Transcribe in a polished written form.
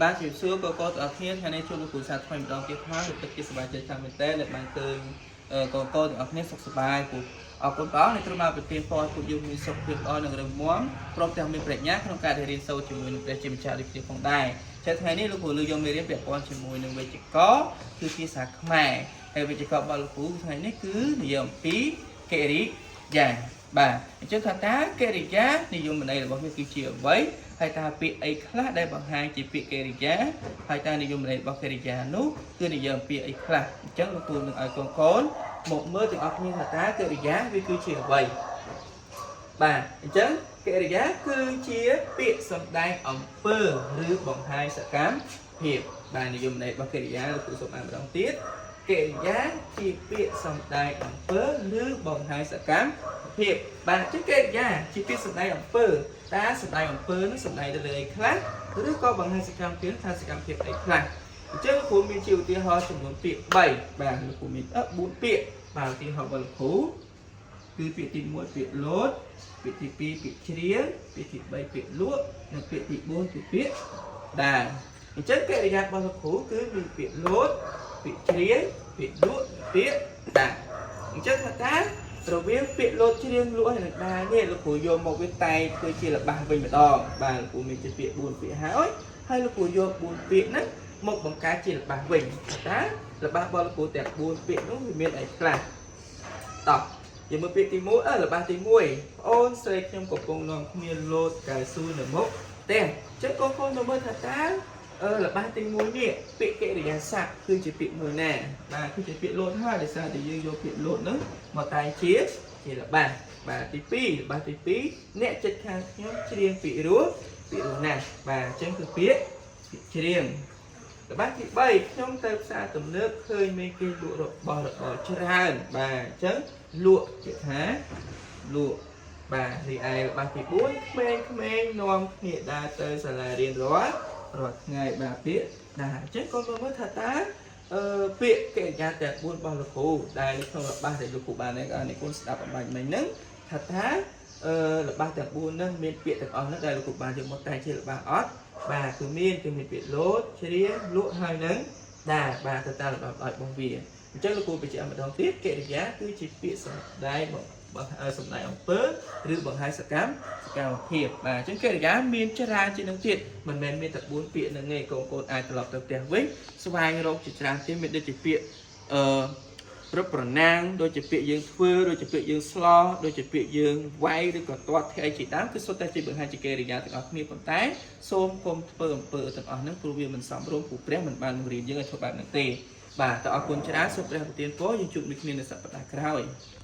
បាទជំរាបសួរកកទាំងអស់គ្នាថ្ងៃនេះជួបលោកគ្រូសាថ្មីម្ដងទៀតហើយពិតជាសប្បាយចិត្តខ្លាំងមែនទែនដែលបានឃើញកកទាំងអស់គ្នាសុខសប្បាយព្រោះអរគុណព្រះអង្គដែលទ្រង់បានប្រទានពរឲ្យពួកយើងមានសុខភាពល្អនិងរឹងមាំព្រមទាំងមានប្រាជ្ញាក្នុងការរៀនសូត្រជាមួយនឹងព្រះជាម្ចាស់ដូចគ្នាផងដែរចឹងថ្ងៃនេះលោកគ្រូលើកយកមេរៀនពាក់ព័ន្ធជាមួយនឹងវេយ្យាករណ៍គឺភាសាខ្មែរហើយវេយ្យាករណ៍របស់លោកគ្រូថ្ងៃនេះគឺនិយាយអំពីកិរិយាបាទអញ្ចឹងថាតើកិរិយានិយមន័យរបស់វាគឺជាអ្វីហើយតើពាក្យអីខ្លះដែលបង្ហាញជាពាក្យកិរិយាហើយតើនិយមន័យរបស់កិរិយានោះគឺនិយាយអំពីអីខ្លះអញ្ចឹងលោកគ្រូនឹងឲ្យកូនកូនមកមើលទាំងអស់គ្នាថាតើកិរិយាវាគឺជាអ្វីបាទអញ្ចឹងកិរិយាគឺជាពាក្យសម្ដែងអំពើឬបង្ហាញសកម្មភាពបាទនិយមន័យរបស់កិរិយាលោកគ្រូសូមអានម្ដងទៀតកិរិយាជាពាក្យសម្ដែងអំពើឬបង្ហាញសកម្មភាពបាទអញ្ចឹងកិរិយាជាពាក្យសម្ដែងអំពើតើសម្ដែងអំពើនឹងសម្ដែងទៅលើអីខ្លះឬក៏បង្ហាញសកម្មភាពថាសកម្មភាពអីខ្លះអញ្ចឹងលោកគ្រូមានជាឧទាហរណ៍ចំនួនពាក្យ3បាទលោកគ្រូមាន4ពាក្យបាទឧទាហរណ៍របស់លោកគ្រូគឺពាក្យទី1ពាក្យលោតពាក្យទី2ពាក្យច្រៀងពាក្យទី3ពាក្យលក់និងពាក្យទី4គឺពាក្យដាអញ្ចឹងកិរិយារបស់លោកគ្រូគឺមានពាក្យលោតពាក្យច្រៀងពាក្យលក់ពាក្យដាអញ្ចឹងថាតើរវាងពាក្យលោតច្រៀងលក់ហើយនឹងដានេះលោកគ្រូយកមកវាតែងធ្វើជាល្បះវិញម្ដងបាទលោកគ្រូមានជាពាក្យ4ពាក្យហើយហើយលោកគ្រូយក4ពាក្យហ្នឹងមកបង្កើតជាល្បះវិញតើល្បះរបស់លោកគ្រូទាំង4ពាក្យនោះវាមានអីខ្លះតោះយើងមើលពាក្យទី1អឺល្បះទី1ប្អូនស្រីខ្ញុំកំពុងនាំគ្នាលោតកៅស៊ូនៅមុខផ្ទះអញ្ចឹងកូនកូនទៅមើលថាតើអឺល្បះទី1នេះពាក្យកិរិយាសព្ទគឺជាពាក្យមួយណាបាទគឺជាពាក្យលោតហើយដោយសារតែយើងយកពាក្យលោតហ្នឹងមកតែងជាជាល្បះបាទទី2ល្បះទី2អ្នកចិត្តខាងខ្ញុំច្រៀងពីរោះពីរោះណាស់បាទអញ្ចឹងគឺពាក្យពាក្យច្រៀងល្បះទី3ខ្ញុំទៅផ្សារទំនើបឃើញមានគេលក់របស់របរច្រើនបាទអញ្ចឹងលក់ពាក្យថាលក់បាទរីឯល្បះទី4ក្មេងៗនាំគ្នាដើរទៅសាលារៀនរាល់រាល់ថ្ងៃបាទពាក្យណាអញ្ចឹងកូនមើលមើលថាតើអឺពាក្យកិរិយាទាំង4របស់លោកគ្រូដែលនៅក្នុងល្បះដែលលោកគ្រូបាននេះអ្នកកូនស្ដាប់អំបញ្ញមិញហ្នឹងថាតើអឺល្បះទាំង4ហ្នឹងមានពាក្យទាំងអស់ហ្នឹងដែលលោកគ្រូបានយកមកតែងជាល្បះអត់បាទគឺមានគឺមានពាក្យលោតច្រៀងលក់ហើយនឹងដាបាទទៅតាមលំដាប់ដោយរបស់វាអញ្ចឹងលោកគ្រូបញ្ជាក់ម្ដងទៀតកិរិយាគឺជាពាក្យសម្ដែងសម្ដែងអំពើឬបង្ហាញសកម្មសកម្មភាពបាទអញ្ចឹងកិរិយាមានច្រើនជាងនឹងទៀតមិនមែនមានតែ4ពាក្យហ្នឹងទេកូនកូនអាចត្រឡប់ទៅផ្ទះវិញស្វែងរកជាច្រើនទៀតមានដូចជាពាក្យអឺរឹបប្រណាំងដូចជាពាក្យយើងធ្វើដូចជាពាក្យយើងស្លោដូចជាពាក្យយើងវាយឬក៏ទាត់ធ្វើអីជាដើមគឺសុទ្ធតែជាបង្ហាញជាកិរិយាទាំងអស់គ្នាប៉ុន្តែសូមកុំធ្វើអំពើទាំងអស់ហ្នឹងព្រោះវាមិនសមរម្យព្រោះព្រះមិនបានបង្រៀនយើងឲ្យធ្វើបែបហ្នឹងទេបាទតើអរគុណច្រើនសូមព្រះប្រទានពរយើងជួបគ្នានៅសប្តាហ៍ក្រោយ។